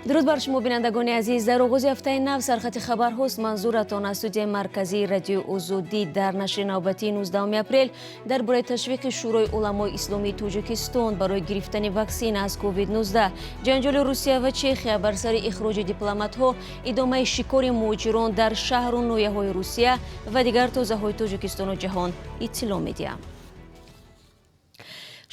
Дуруд бар шумо, бинандагони азиз. Дар оғози ҳафтаи нав сархати хабарҳост. Манзуратон аз студияи марказии Радиои Озодӣ дар нашри навбатии 19 апрел дар бораи ташвиқи Шӯрои уламои исломии Тоҷикистон барои гирифтани ваксина аз COVID-19, ҷанҷоли Русия ва Чехия бар сари ихроҷи дипломатҳо, идомаи шикори муҳоҷирон дар шаҳру ноҳияҳои Русия ва дигар тозаҳои Тоҷикистону ҷаҳон иттилоъ медиҳам.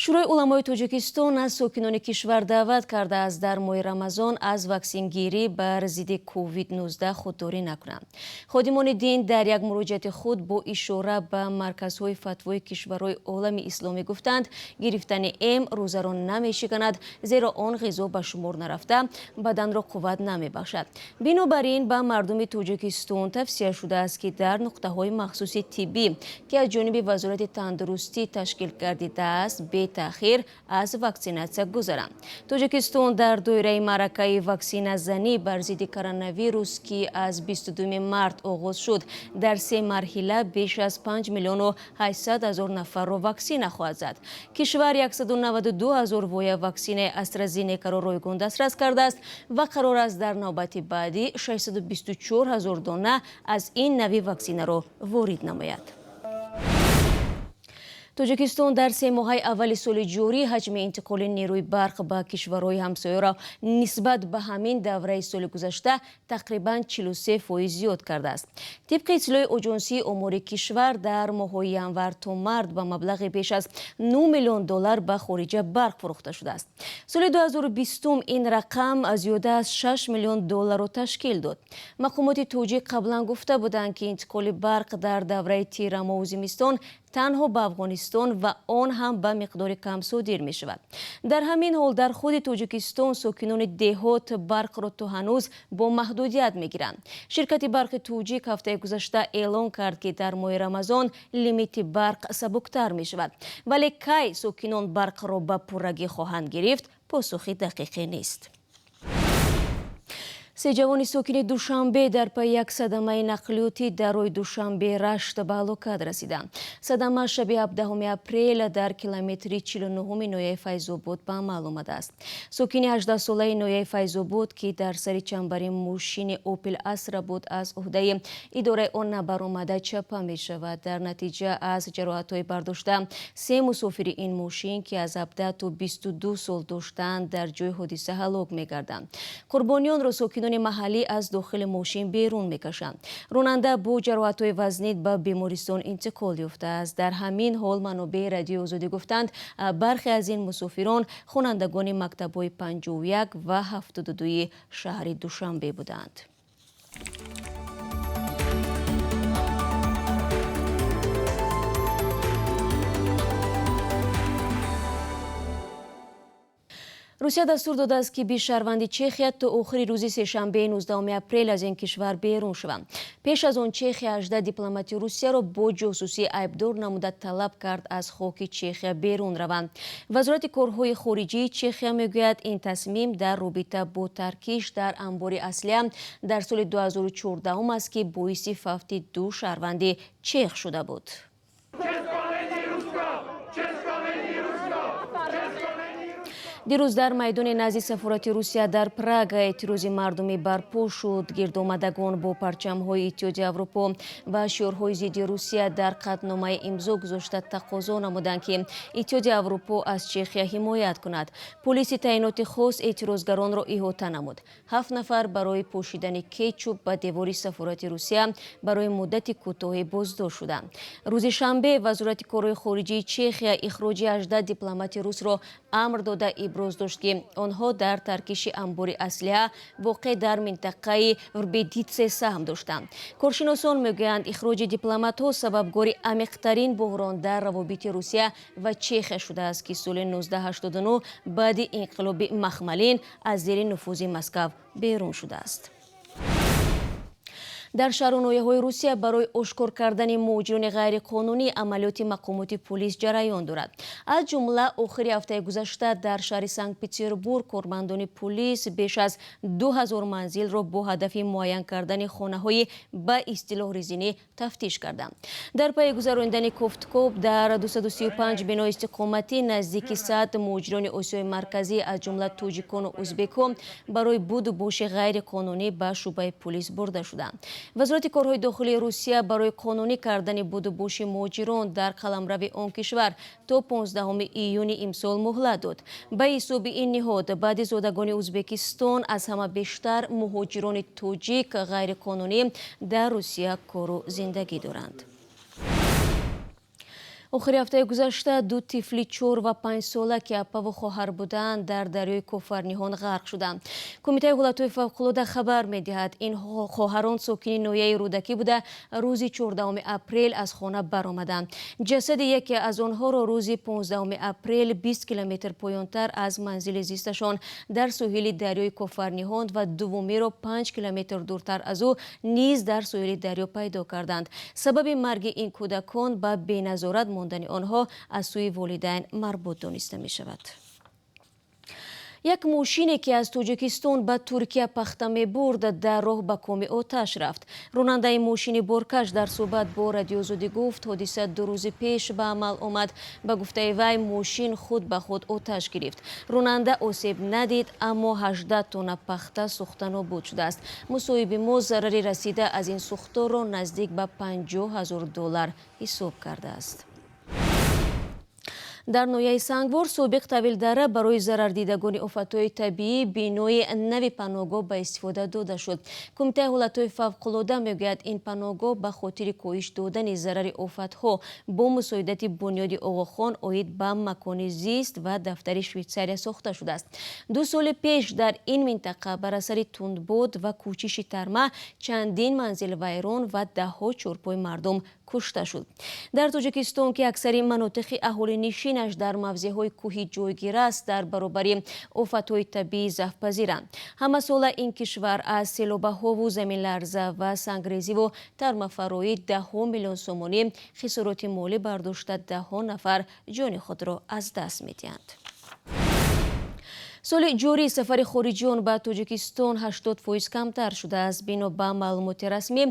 Шӯрои уламои Тоҷикистон аз сокинони кишвар даъват кардааст, дар моҳи Рамазон аз ваксингирӣ бар зидди COVID-19 худдорӣ накунанд. Ходимони дин дар як муроҷиати худ бо ишора ба марказҳои фатвои кишварҳои олами исломӣ гуфтанд, гирифтани эм рӯзаро намешиканад, зеро он ғизо ба шумор нарафта, баданро қувват намебахшад. Бинобар ин ба мардуми Тоҷикистон тавсия шудааст, ки дар нуқтаҳои махсуси тиббӣ, ки аз ҷониби Вазорати тандурустӣ ташкил гардидааст, бетаъхир аз ваксинатсия гузаранд. Тоҷикистон дар доираи маъракаи ваксиназанӣ бар зидди коронавирус, ки аз 22 март оғоз шуд, дар се марҳила беш аз 5 миллиону 800 ҳазор нафарро ваксина хоҳад зад. Кишвар 192 ҳазор воя ваксинаи Астразенекаро ройгон дастрас кардааст ва қарор аст дар навбати баъдӣ 624 ҳазор дона аз ин нави ваксинаро ворид намояд. Тоҷикистон дар 3 моҳаи аввали соли ҷорӣ ҳаҷми интиқоли нерӯи барқ ба кишварҳои ҳамсояро нисбат ба ҳамин давраи соли гузашта тақрибан 43% зиёд кардааст. Тибқи иттилои Оҷонсии омори кишвар, дар моҳҳои январ то март ба маблағи беш аз 9 миллион доллар ба хориҷа барқ фурӯхта шудааст. Соли 2020 ин рақам зиёда аз 6 миллион долларро ташкил дод. Мақомоти тоҷик қаблан гуфта буданд, ки интиқоли барқ дар давраи тирамоҳу зимистон танҳо ба Афғонистон ва он ҳам ба миқдори кам содир мешавад. Дар ҳамин ҳол дар худи Тоҷикистон сокинони деҳот барқро то ҳанӯз бо маҳдудият мегиранд. Ширкати барқи тоҷик ҳафтаи гузашта эълон кард, ки дар моҳи Рамазон лимити барқ сабуктар мешавад, вале кай сокинон барқро ба пуррагӣ хоҳанд гирифт, посухи дақиқе нест. Се ҷавони сокини Душанбе дар пайи як садамаи нақлиётӣ дар роҳи Душанбе Рашт ба ҳалокат расиданд. Садама шаби 17 апрел дар километри 49 ноҳияи Файзобод ба амал омадааст. Сокини 18-солаи ноҳияи Файзобод, ки дар сари чамбари мошини Опел Асра буд, аз уҳдаи идораи он набаромада чапа мешавад. Дар натиҷа аз ҷароҳатҳои бардошта се мусофири ин мошин, ки аз 17 то 22 сол доштанд, дар ҷои ҳодиса ҳалок мегарданд. Қурбониёнро сокинони маҳаллӣ аз дохили мошин берун мекашанд. Ронанда бо ҷароҳатҳои вазнин ба бемористон интиқол ёфтааст. Дар ҳамин ҳол манобеи Радиои Озодӣ гуфтанд, бархе аз ин мусофирон хонандагони мактабҳои 51 ва 72 шаҳри Душанбе буданд. Русия дастур додааст, ки 20 шаҳрванди Чехия то охири рӯзи сешанбеи 19 апрел аз ин кишвар берун шаванд. Пеш аз он Чехия 18 дипломати Русияро бо ҷосусӣ айбдор намуда, талаб кард аз хоки Чехия берун раванд. Вазорати корҳои хориҷии Чехия мегӯяд, ин тасмим дар робита бо таркиш дар анбори аслиҳа дар соли 2014 аст, ки боиси фавти ду шаҳрванди чех шуда буд. Дирӯз дар майдони назди сафорати Русия дар Прага эътирози мардумӣ барпо шуд. Гирдомадагон бо парчамҳои Иттиҳоди Аврупо ва шиорҳои зидди Русия дар қатъномаи имзо гузошта тақозо намуданд, ки Иттиҳоди Аврупо аз Чехия ҳимоят кунад. Полиси таъиноти хос эътирозгаронро иҳота намуд. Ҳафт нафар барои пошидани кетчуп ба девори сафорати Русия барои муддати кӯтоҳе боздошт шуданд. Рӯзи шанбе Вазорати корҳои хориҷии Чехия ихроҷи 18 дипломати русро амр дода, иброз дошт, ки онҳо дар таркиши анбори аслиҳа воқеъ дар минтақаи Врбедитсе саҳм доштанд. Коршиносон мегӯянд, ихроҷи дипломатҳо сабабгори амиқтарин буҳрон дар равобити Русия ва Чехия шудааст, ки соли 1989 баъди инқилоби махмалин аз зери нуфузи Москав берун шудааст. Дар шаҳру ноҳияҳои Русия барои ошкор кардани муҳоҷирони ғайриқонунӣ амалиёти мақомоти пулис ҷараён дорад. Аз ҷумла охири ҳафтаи гузашта дар шаҳри Санкт-Петербург кормандони пулис беш аз 2000 манзилро бо ҳадафи муайян кардани хонаҳои ба истилоҳ резинӣ тафтиш карданд. Дар пайи гузаронидани кофткоб дар 235 бинои истиқоматӣ наздики 100 муҳоҷирони Осиёи Марказӣ, аз ҷумла тоҷикону узбекҳо, барои буду боши ғайриқонунӣ ба шӯъбаи пулис бурда шуданд. Вазорати корҳои дохилии Русия барои қонунӣ кардани будубоши муҳоҷирон дар қаламрави он кишвар то 15 июни имсол муҳлат дод. Ба ҳисоби ин ниҳод, баъди зодагони Узбекистон аз ҳама бештар муҳоҷирони тоҷик ғайриқонунӣ дар Русия кору зиндагӣ доранд. Охири ҳафтаи гузашта ду тифли 4 ва 5 сола, ки апаву хоҳар буданд, дар дарёи Кофарниҳон ғарқ шуданд. Кумитаи ҳолатҳои фавқулода хабар медиҳад, ин хоҳарон сокини ноҳияи Рӯдакӣ буда, рӯзи 14 апрел аз хона баромаданд. Ҷасади яке аз онҳоро рӯзи 15 апрел 20 километр поёнтар аз манзили зисташон дар соҳили дарёи Кофарниҳон ва дуввумиро 5 километр дуртар аз ӯ низ дар соҳили дарё пайдо карданд. Сабаби марги ин кӯдакон ба беназорат мондани онҳо аз сӯи волидайн марбут дониста мешавад. Як мошине, ки аз Тоҷикистон ба Туркия пахта мебурд, дар роҳ ба коми оташ рафт. Ронандаи мошини боркаш дар суҳбат бо Радиозодӣ гуфт, ҳодиса 2 рӯзи пеш ба амал омад. Ба гуфтаи вай, мошин худ ба худ оташ гирифт. Ронанда осеб надид, аммо 18 тонна пахта сӯхта нобуд шудааст. Мусоҳиби мо зарари расида аз ин сӯхторро наздик ба 50 ҳазор доллар ҳисоб кардааст. Дар ноҳияи Сангвор, собиқ Тавилдара, барои зарардидагони офатҳои табиӣ бинои нави паноҳгоҳ ба истифода дода шуд. Кумитаи ҳолатҳои фавқулода мегӯяд, ин паноҳгоҳ ба хотири коҳиш додани зарари офатҳо бо мусоидати Бунёди Оғохон оид ба макони зист ва дафтари Швейтсария сохта шудааст. 2 соли пеш дар ин минтақа бар асари тундбод ва кӯчиши тарма чандин манзил вайрон ва даҳҳо чорпои мардум кушта шуд. Дар Тоҷикистон, ки аксари манотиқи аҳолинишинаш дар мавзеъҳои кӯҳӣ ҷойгир аст, дар баробари офатҳои табиӣ заъфпазиранд. Ҳамасола ин кишвар аз селобаҳову заминларза ва сангрезиву тармафароӣ даҳҳо миллион сомонӣ хисороти молӣ бардошта, даҳҳо нафар ҷони худро аз даст медиҳанд. Соли ҷорӣ сафари хориҷиён ба Тоҷикистон 80% камтар шудааст. Бино ба маълумоти расмӣ,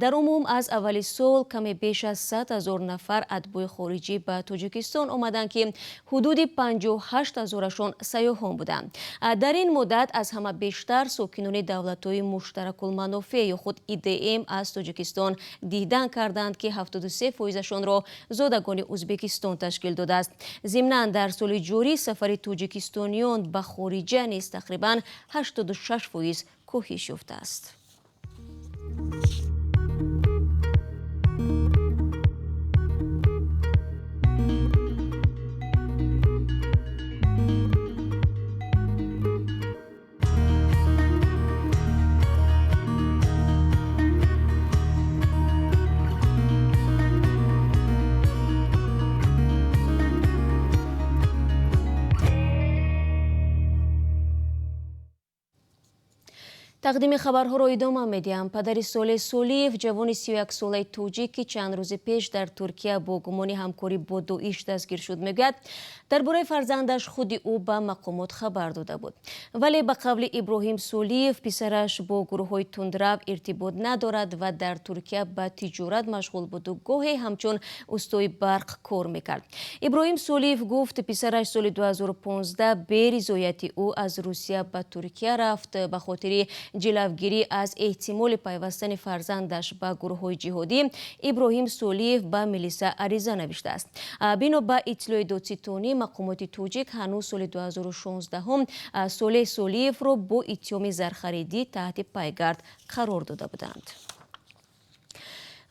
дар умум аз аввали сол каме беш аз 100 ҳазор нафар атбои хориҷӣ ба Тоҷикистон омаданд, ки ҳудуди 58 ҳазорашон сайёҳон буданд. Дар ин муддат аз ҳама бештар сокинони давлатҳои муштаракулманофеъ ё худ ИДМ аз Тоҷикистон дидан карданд, ки 73 фоизашонро зодагони Узбекистон ташкил додааст. Зимнан, дар соли ҷорӣ сафари тоҷикистониён ба хориҷа низ тақрибан 86% коҳиш ёфтааст. Тақдими хабарҳоро идома медиҳам. Падари Солеҳ Солиев, ҷавони 31-солаи тоҷик, ки чанд рӯзи пеш дар Туркия бо гумони ҳамкорӣ бо Доиш дастгир шуд, мегӯяд, дар бораи фарзандаш худи ӯ ба мақомот хабар дода буд. Вале ба қавли Иброҳим Солиев, писараш бо гурӯҳҳои тундрав иртибот надорад ва дар Туркия ба тиҷорат машғул буду гоҳе ҳамчун устои барқ кор мекард. Иброҳим Солиев гуфт, писараш соли 2015 бе ризояти ӯ аз Русия ба Туркия рафт. Ба хотири ҷилавгирӣ аз эҳтимоли пайвастани фарзандаш ба гурӯҳҳои ҷиҳодӣ, Иброҳим Солиев ба милиса ариза навиштааст. Бино ба иттилои додситонӣ, мақомоти тоҷик ҳанӯз соли 2016 Солеҳ Солиевро бо иттиҳоми зархаридӣ таҳти пайгард қарор дода буданд.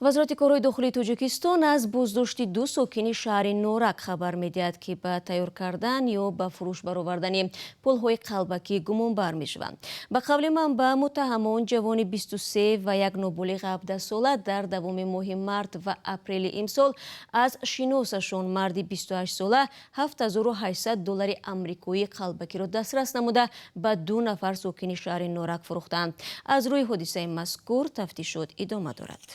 Вазорати корҳои дохилии Тоҷикистон аз боздошти ду сокини шаҳри Норак хабар медиҳад, ки ба тайёр кардан ё ба фурӯш баровардани пулҳои қалбакӣ гумонбар мешаванд. Ба қавли манбаъ, муттаҳамон ҷавони 23 ва як ноболиғ 17 сола дар давоми моҳи март ва апрели имсол аз шиносашон, марди 28 сола, 7800 доллари амрикоии қалбакиро дастрас намуда, ба ду нафар сокини шаҳри Норак фурӯхтанд. Аз рӯи ҳодисаи мазкур тафтишот идома дорад.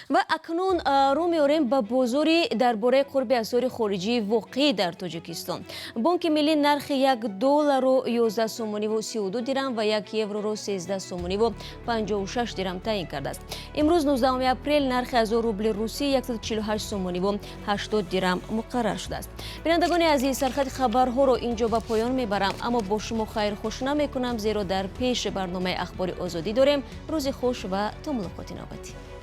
Ва акнун рӯ меорем ба бозори дар бораи қурби асъори хориҷии воқеӣ дар Тоҷикистон. Бонки Миллӣ нархи 1 долларро 11 сомониву 32 дирам ва 1 евроро 13 сомониву 56 дирам таъин кардааст. Имрӯз, 19 апрел, нархи 1000 рубли русӣ 148 сомониву 80 дирам муқаррар шудааст. Бинандагони азиз, сархати хабарҳоро ин ҷо ба поён мебарам, аммо бо шумо хайрхуш намекунам, зеро дар пеши барномаи Ахбори Озодӣ дорем. Рӯзи хуш ва то мулоқоти навбатӣ.